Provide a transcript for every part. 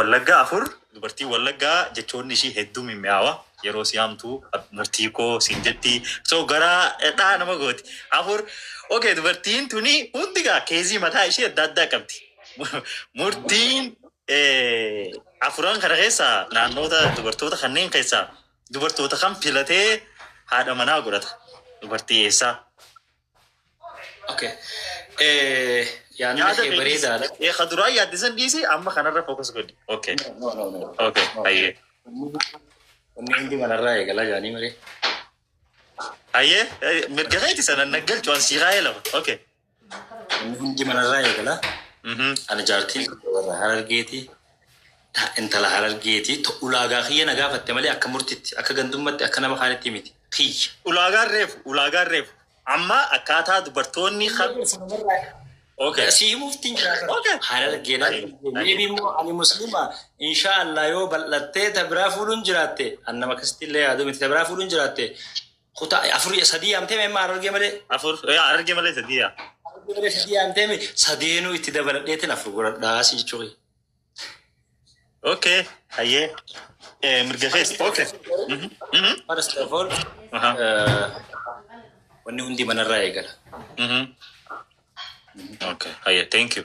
Wallaggaa afur, dubartii Wallaggaa jechoonni ishii hedduu mimmi'aawa. Yeroo si haamtu murtii koo siin jetti. So gara dhaa nama gooti. Afur. Okay, dubartiin tuni hundi gaa case mataa ishee adda addaa qabdi. Murtiin afuran kana keessaa, naannoota dubartoota kanneen keessaa dubartoota kam filatee haadha manaa godhata? Dubartii eessaa? Okay. Yaadni Yaada kee bareedaadha. Ka duraa yaaddisan dhiisi, amma kanarra focus godhi. Okay. No, no, no. Okay. Ayyee. Wanni hundi manarraa eegalaa jaanii malee. Ayyee, mirga keeti sana naggalchu an sii kaayee lafa. Okay. Wanni hundi manarraa eegalaa. Ani jaartiin tokko warra Harargeeti. Intala Harargeeti. Ulaagaa kiyya na gaafatte malee akka murtitti, akka gandummaatti, akka nama kaanitti miti. Kiyya. Ulaagaan reefu. Amma akkaataa dubartoonni kan. Okay. Si himuuftiin jira. Okay. Harargeedha. Maybe immoo ani Muslima, insha Allah, yoo bal'attee ta biraa fuudhuun jiraatte, an nama akkasitti illee yaadu miti, ta biraa fuudhuun jiraatte, kutaa afur sadii yaamtee meemma Harargee malee. Afur. Yaa, Harargee malee sadii yaa. Harargee malee sadii yaamtee mi sadeenuu itti dabaladheetiin afur godhadhaa si jechuudha. Okay. Ayyee. Mirga keessa. Okay. First of all, wanni hundi manarraa eegala. Okay. Ayyee. Thank you.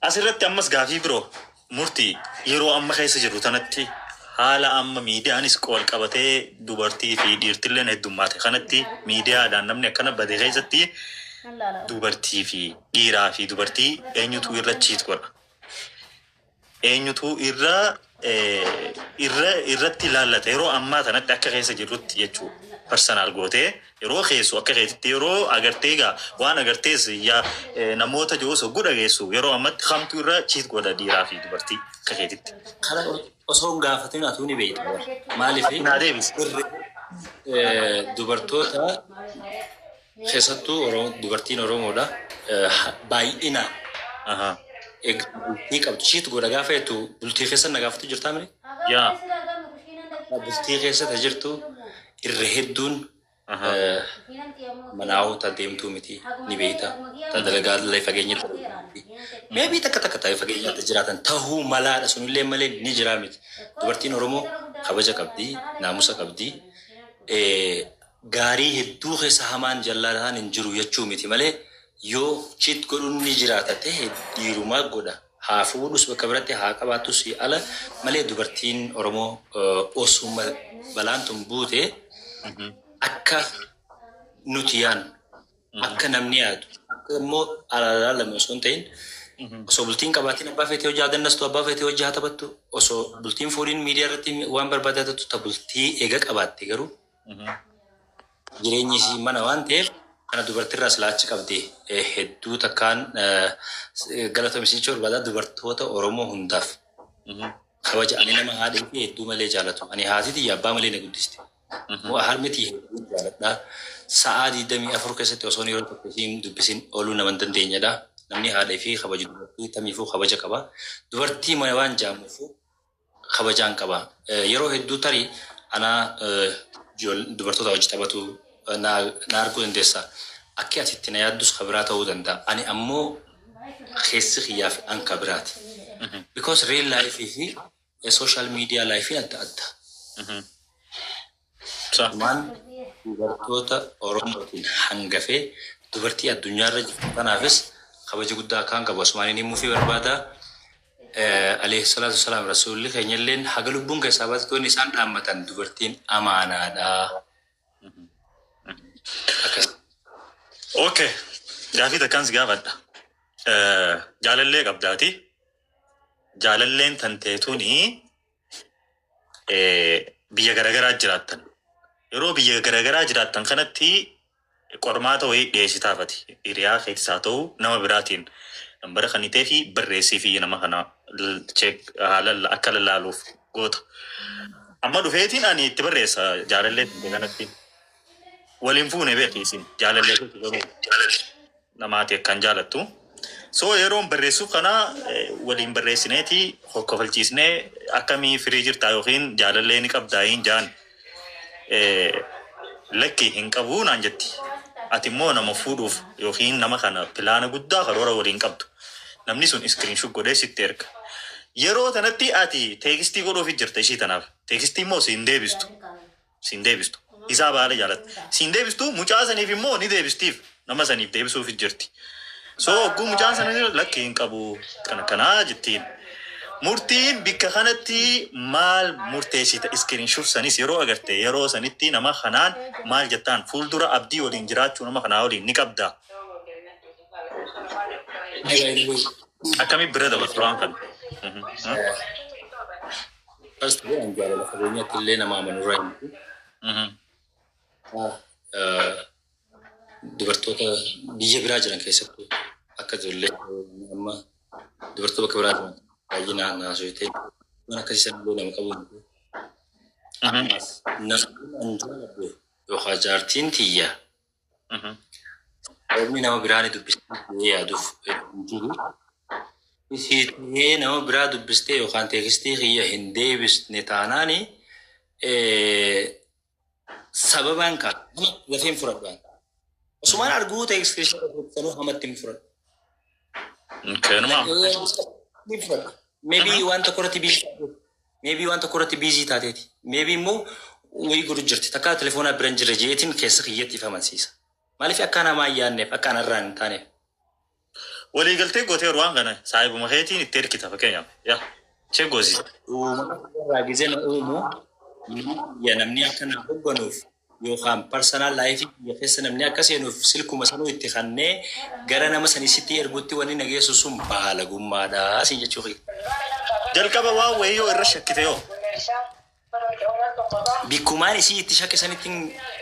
Asirratti ammas gaafii biroo, murtii yeroo amma keessa jirru tanatti, haala amma miidiyaanis wal qabatee dubartii fi dhiirtilleen heddummaate kanatti, miidiyaadhaan namni akkana bade keessatti, dubartii fi dhiiraa fi dubartii eenyutu irra cheat godha? Eenyutu irra irratti ilaallata yeroo ammaa tanatti akka keessa jirrutti jechuudha? Personal gootee yeroo keessu akka keetitti, yeroo agartee egaa waan agartees yaa namoota jiru hogguu dhageessu, yeroo ammatti kamtu irra cheat godha, dhiiraa fi dubartii, akka keetitti? Kana osoo hin gaafatin atuu ni beekta. Maaliif? Naa deebisi. Dubartoota keessattuu dubartiin Oromoodha. Baay'inaan bultii qabdu. Cheat godha gaafa jettu bultii keessa na gaafatu jirtaa miti? Yaa. Bultii keessa ta jirtu irra hedduun manaa'ota deemtuu miti, ni beekta. Ta dalagaa illee fageenya, maybe takka takka ta'e fageenyaatti jiraatan tahuu malaadha, sunillee malee ni jiraa miti. Dubartiin Oromoo kabaja qabdi, naamusa qabdi. Gaarii hedduu keessa hamaan jallataan hin jiru jechuu miti malee, yoo cheat godhuun ni jiraata ta'e dhiirumaa godha. Haa fuudhus, bakka biratti haa qabaatus ala malee, dubartiin Oromoo osuma balaan tun buute akka nuti yaadnu, akka namni yaadu, akka immoo alaalaalame osoo hin ta'in, osoo bultiin qabaatiin abbaa feetee hojii haa dandastu, abbaa feetee hojii haa taphattu, osoo bultiin fuudhiin miidiyaa irratti waan barbaade haa ta bultii eega qabaatte garuu jireenyi isii mana waan ta'eef, kana dubartiirraa silaa achi qabdi. Hedduu takkaan galatoomsi jechuu barbaada dubartoota Oromoo hundaaf. Kabaja ani nama haadha fi hedduu malee jaalatu. Ani haati tiyya abbaa malee na guddiste. Harmi tiyya hedduu jaaladha. Sa'aa 24 keessatti osoo yeroo tokko isiin dubbisin ooluu nama hin dandeenyedha. Namni haadha fi kabaju dubartii tamiifuu kabaja qaba. Dubartii mana waan jaamuufu kabajaan qaba. Yeroo hedduu tarii anaa dubartoota wajji taphatu na arguu dandeessa. Akki ati itti na yaaddus kabiraa ta'uu danda'a. Ani ammoo keessi kiyyaa fi an kabiraati. Because real life fi social media life adda adda. Waan dubartoota Oromootiin hangafee dubartii addunyaarra jirtu kanaafis kabaja guddaa akkaan qabu asumaan himuufii barbaada. Alayhi salaatu wasalaam, rasuulli keenya illeen haga lubbuun keessaa baate wanni isaan dhaammatan dubartiin amaanaadha. Akkas. Okay. Gaafii takkaan si gaafadha. Jaalallee qabdaati. Jaalalleen tan teetuni biyya garaagaraa jiraattan. Yeroo biyya garaagaraa jiraattan kanatti qormaata wayii dhiyeessitaafati. Hiriyaa keetis haa ta'u nama biraatiin nambara kan ta'ee fi barreessii fi nama kana check haala akka lallaaluuf goota. Amma dhufeetiin ani itti barreessa jaalallee tante kanatti. Waliin fuune beeki, isin jaalallee keeti garuu namaati akkaan jaalattu. So yeroon barreessuuf kana waliin barreessineeti hokkofalchiisnee, akkamii, firii jirtaa yookiin jaalallee ni qabdaa hin jaan. Lakki, hin qabuu naan jetti. Ati immoo nama fuudhuuf yookiin nama kana plan guddaa karoora waliin qabdu. Namni sun screenshot godhee sitti erga. Yeroo tanatti ati text godhuuf jirta ishii tanaaf. Text immoo siin deebistu. Siin deebistu. Isaa baala jaalatta. Siin deebistu, mucaa saniif immoo ni deebistiif. Nama saniif deebisuuf jirti. So hogguu mucaan sana lakki hin qabu kana kanaa jettiin. Murtiin bikka kanatti maal murteessita? Screenshot sanis yeroo agarte, yeroo sanitti nama kanaan maal jettaan? Fuuldura abdii waliin jiraachuu nama kanaa waliin ni qabda. Akkamii bira dabartu waan kana? First of all, jaalala fageenyatti illee nama amanurraa hin jiru. Dubartoota biyya biraa jiran keessattuu akka ijoollee amma dubartoota bakka biraa jiran baay'inaan haasofitee waan akkasii sana illee nama qabu miti. Ammas namni an jaaladhu yookaan jaartiin tiyya sababni nama biraa ni dubbistee yaaduuf hin jiru. Isii ta'ee nama biraa dubbistee yookaan text kiyya hin deebisne taanaani sababaan kaa lafee hin fudhadhu. Osumaan arguu text sanuu hamatti hin fudhadhu. Kanuma. Ni fudhadhu. Maybe waan tokko irratti busy taateeti. Maybe waan tokko irratti busy taateeti. Maybe immoo wayii godhu jirti. Takka telefoonaa bira hin jirre jeetiin keessa kiyyatti if amansiisa. Maaliif akka namaa hin yaadneef, akka anarraa hin taaneef. Waliigaltee gootee waan kana saahibuma keetiin itti ergita fakkeenyaaf. Yaa chee goosisa. Uumama irraa gizee na uumu ya namni akka na hogganuuf yookaan personal life kiyya keessa namni akka seenuuf silkuma sanuu itti kannee gara nama sanii sitti ergutti wanni na geessu sun baalagummaadha siin jechuu kiyya. Jalqaba waan wayii yoo irra shakkite yoo. Bikkumaan isii itti shakke sanitti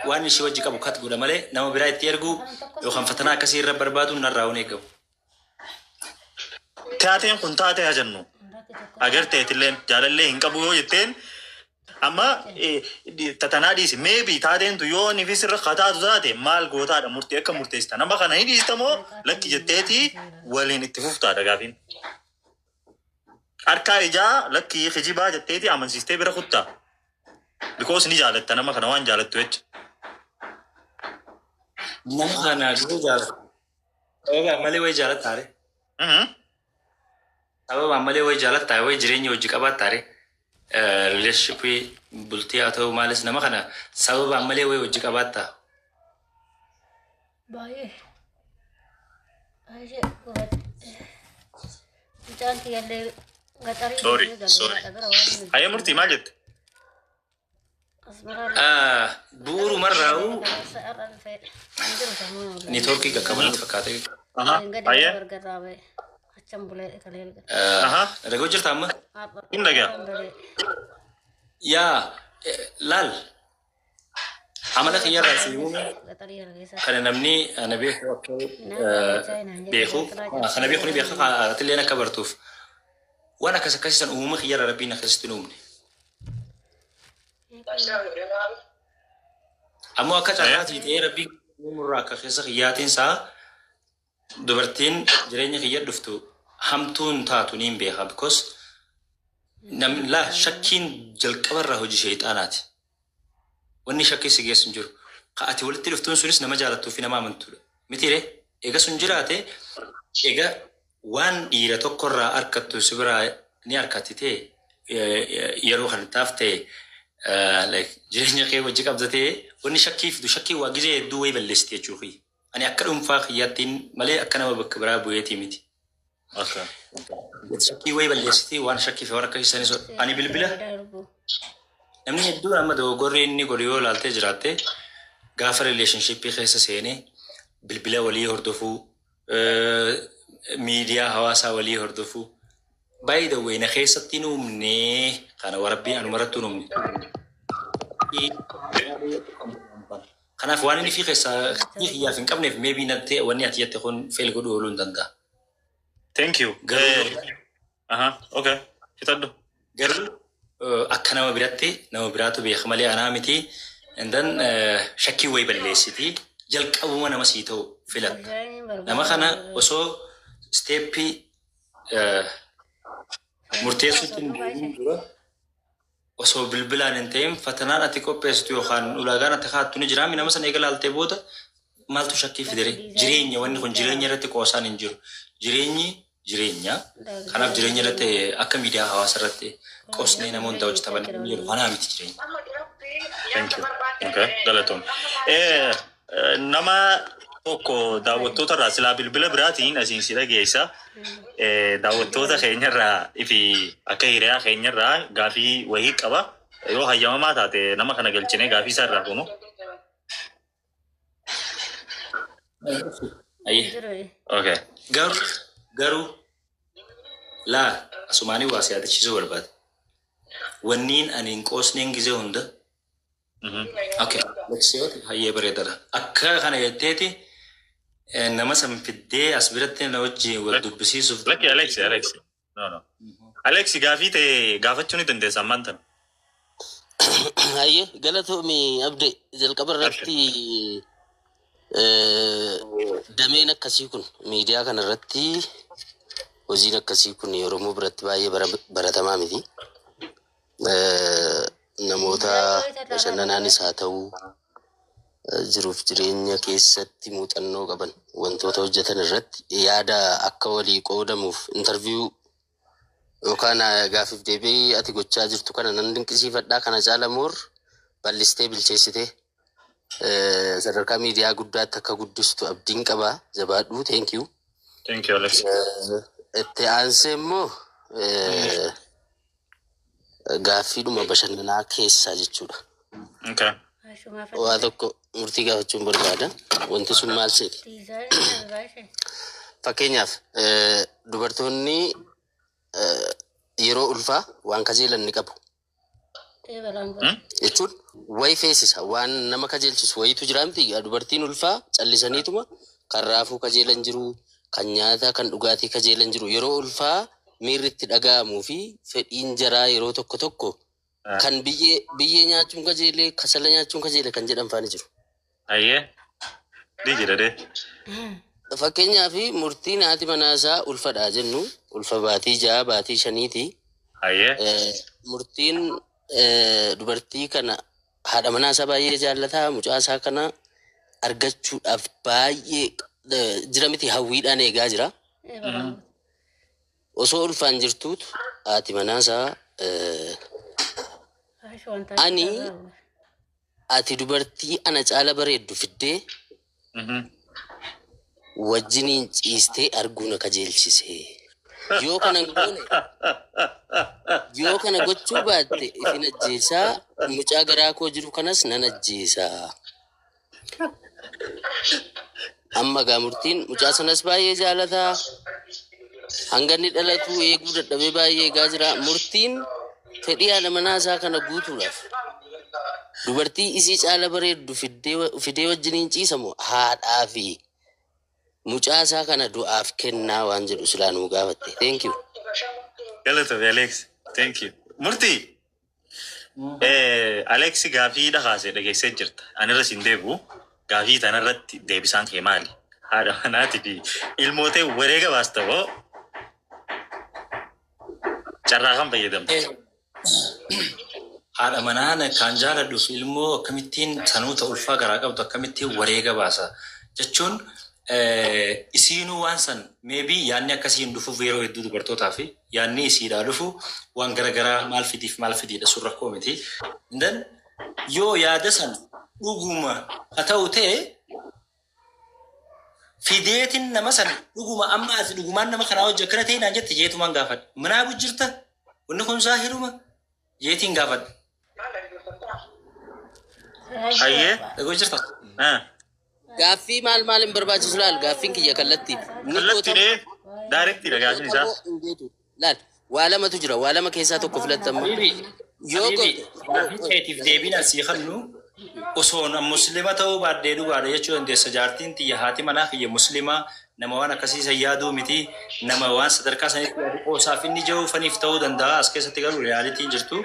waan ishii wajji qabu kat godha malee nama biraa itti erguu yookaan fatanaa akkasii irra barbaadu narraa hin eegamu. Taateen kun taatee haa jennu. Agarteetillee jaalallee hin qabu yoo jetteen amma tatanaa dhiisi. Maybe taateen tu yoo inni sirra kataatu taate maal gootaadha? Murtii akka murteessita? Nama kana ni dhiista moo lakki jetteeti waliin itti fuftaadha gaafiin. Harkaa ijaa lakki kijibaa jetteeti amansiistee bira kuttaa. Because ni jaalatta nama kana waan jaalattu jecha. Nama kana gisee jaalata. Sababaan malee wayi jaalattaare. Sababaan malee wayi jaalatta, wayi jireenya hojii qabaattaare. Relationship bultii haa ta'u maalis nama kana sababaan malee wayi hojii qabaattaa. Baay'ee. Baay'ee gurratti. Mucaan kiyyallee gaxarii Sorry, sorry. Hayyee, murtii maal jette? Bu'uurumarraa'uu network qaqqabanatti fakkaate. Hayyee. Dhaga'u jirta amma? Hin dhaga'a. Yaa laal, amala kiyyarraa si himuun kana namni ana beeku akka beeku kana beeku ni beeka, atilleen akka bartuuf waan akkas akkasii san uumama kiyyarraa Rabbiin akkasitti hin uumne. Ammoo akka carraatii ta'ee Rabbiin uumurraa akka keessa kiyyaatiin isaa dubartiin jireenya kiyya dhuftu hamtuun taatu niin beeka, because namni laa shakkiin jalqabarraa hojii sheexaanaati. Wanni shakkii si geessu hin jiru. Ka ati walitti dhuftuun sunis nama jaalattuu fi nama amantuudha. Mitiire eega sun jiraate, eega waan dhiira tokkorraa harkattu si biraa ni harkatti ta'e, yeroo kan taaf ta'e like jireenya kee wajji qabda ta'e, wanni shakkii fidu shakkii waa gizee hedduu wayii balleessiti jechuu kiyya. Ani akka dhuunfaa kiyyaattiin malee akka nama bakka biraa bu'eetii miti. Shakkii wayii balleessiti, waan shakkii fi waan akkasii sanis ani bilbila namni hedduun amma dogoggorri inni godhu yoo ilaaltee jiraatte, gaafa relationship keessa seenee bilbila walii hordofuu, miidiyaa hawaasaa walii hordofuu. By the way, na keessatti hin uumne kana, warabbii anumarratti hin uumne. Kanaaf waan inni fi keessaa kiyyaaf hin qabneef maybe natti wanni ati jette kun fail godhuu ooluu hin danda'a. Thank you. Garuu Aha, okay. Fitadhu. Garuu akka nama biratti nama biraatu beeka malee anaa miti. And then shakkii wayii balleessiti, jalqabuma nama sii ta'u filatta. Nama kana osoo step murteessuutti hin deemin dura, osoo bilbilaan hin ta'in, fatanaan ati qopheessitu yookaan ulaagaan ati kaa'attu ni jiraami. Nama sana eega laaltee booda maaltu shakkii fidere? Jireenya, wanni kun jireenya irratti qoosaan hin jiru. Jireenyi Jireenya. Kanaaf jireenya irratti akka miidiyaa hawaasa irratti qosnee namoota hojii taphan jedhu kanaa miti jireenya. Thank you. Okay, galatoom. Nama tokko daawwattoota irraa silaa bilbila biraatiin asiin si dhageessa. Daawwattoota keenyarraa fi akka hiriyaa keenyarraa gaafii wayii qaba. Yoo hayyamamaa taate nama kana galchinee gaafii isaa irraa kunu. Ayyee. Okay. Garuu laa asumaanii waa si yaadachiisuu barbaada. Wanniin ani hin qoosneen gizee hunda. Okay, Aleksiyooti hayyee bareedaadha. Akka kana jetteeti nama san fiddee as biratti na wajjin wal dubbisiisuuf. Lakki Aleksi, Aleksi. No, no. Aleksi, gaafii ta'e gaafachuu ni dandeessa ammaan tana. Hayyee, galatoomi Abde. Jalqaba irratti dameen akkasii kun miidiyaa kana irratti hojiin akkasii kun Oromoo biratti baay'ee baratamaa miti. Namoota bashannanaanis haa ta'u, jiruuf jireenya keessatti muuxannoo qaban wantoota hojjetan irratti yaada akka walii qoodamuuf interview yookaan gaafiif deebii ati gochaa jirtu kana nan dinqisiifadhaa. Kana caala moor bal'istee bilcheessitee sadarkaa miidiyaa guddaatti akka guddistu abdiin qabaa. Jabaadhuu, thank you. Thank you, Alex. Itti aansee immoo gaaffiidhuma bashannanaa keessaa jechuudha. Okay. Waa tokko murtii gaafachuun barbaada. Wanti sun maal seeti? Fakkeenyaaf dubartoonni yeroo ulfaa waan kajeelan ni qabu. Jechuun wayi feesisa, waan nama kajeelchisu wayitu jira miti? Dubartiin ulfaa callisaniituma kan raafuu kajeelan jiru, kan nyaata, kan dhugaatii kajeelan jiru. Yeroo ulfaa miirri itti dhaga'amuu fi fedhiin jaraa yeroo tokko tokko kan biyyee nyaachuun kajeelee, kasala nyaachuun kajeele kan jedhan faani jiru. Ayyee. Ni jira dee. Fakkeenyaaf murtiin haati manaasaa ulfadhaa jennu, ulfa baatii 6, baatii 5ti. Ayyee. Murtiin dubartii kana haadha manaasaa baay'ee jaallataa, mucaasaa kana argachuudhaaf baay'ee jira miti, hawwiidhaan eegaa jira. Osoo ulfaan jirtuutu haati manaasaa ani ati dubartii ana caala bareeddu fiddee wajjiniin ciistee arguu na kajeelchise. Yoo kana hin goone, yoo kana gochuu baatte ifin ajjeesaa, mucaa garaa koo jiru kanas nan ajjeesaa. Amma gaa murtiin mucaa sanas baay'ee jaalataa. Hanga inni dhalatu eeguu dadhabee baay'ee eegaa jira. Murtiin fedhii haadha manaa isaa kana guutuudhaaf dubartii isii caala bareeddu fidee wajjiniin ciisamu, haadhaa fi mucaa isaa kana du'aaf kennaa waan jedhu silaa nuu gaafatte. Thank you. Galatoomi, Alex. Thank you. Murtii. Alex gaafii dhakaasee dhageessee jirta. Ani irra siin deebi'u. Gaafii tanarratti deebisaan kee maali? Haadha manaatii fi ilmootee wareega baasta moo carraa kan fayyadamta? Haadha manaa kan jaaladhuuf ilmoo akkamittiin sanuuta ulfaa garaa qabdu akkamittiin wareega baasa jechuun, isiinuu waan san maybe yaadni akkasii hin dhufuuf. Yeroo hedduu dubartootaa fi yaadni isiidhaa dhufu waan garagaraa maal fidiif maal fidiidha, sun rakkoo miti. Then yoo yaada san dhuguma haa ta'u ta'e fideetiin nama san dhuguma amma ati dhugumaan nama kanaa hojii akkana ta'e naan jette jeetumaan gaafadha. Manaa bujjirta, wanni kun zaahiruma jeetiin gaafadha. Hayyee. Dhagoo jirta? Gaaffii maal maal hin barbaachisu, laal, gaaffiin kiyya kallattii. Ni Kallattiidhee directiidha gaaffiin isaa. Hin gootu. Laal, waa lamatu jira, waa lama keessaa tokko filattamma. Yoo Habibi, goote gaaffii keetiif deebiin asii kennu osoo muslima ta'uu baadhee dhugaadha jechuu dandeessa. Jaartiin tiyya, haati manaa kiyya muslima, nama waan akkasii san yaaduu miti, nama waan sadarkaa sanitti yaadu qoosaaf inni jiru faniif ta'uu danda'a. As keessatti garuu realityn jirtu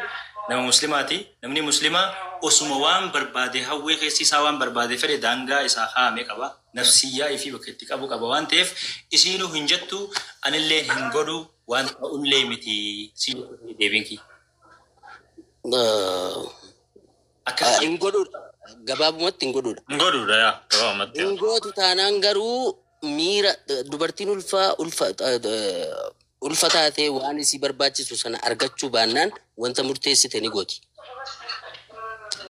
nama muslimaati. Namni muslimaa osuma waan barbaade hawwee keessi isaa waan barbaade fedhe daangaa isaa kaa'ame qaba. Nafsiyyaa ifii bakka itti qabu qaba waan ta'eef isiinuu hin jettu, anillee hin godhu, waan ta'ullee miti si deebiin kiyya. Akka Hin godhuudha. Gabaabumatti hin godhuudha. Hin godhuudha yaa gabaabumatti. Hin gootu taanaan garuu Miira dubartiin ulfaa ulfa ulfa taatee waan isii barbaachisu sana argachuu baannaan wanta murteessite ni gooti.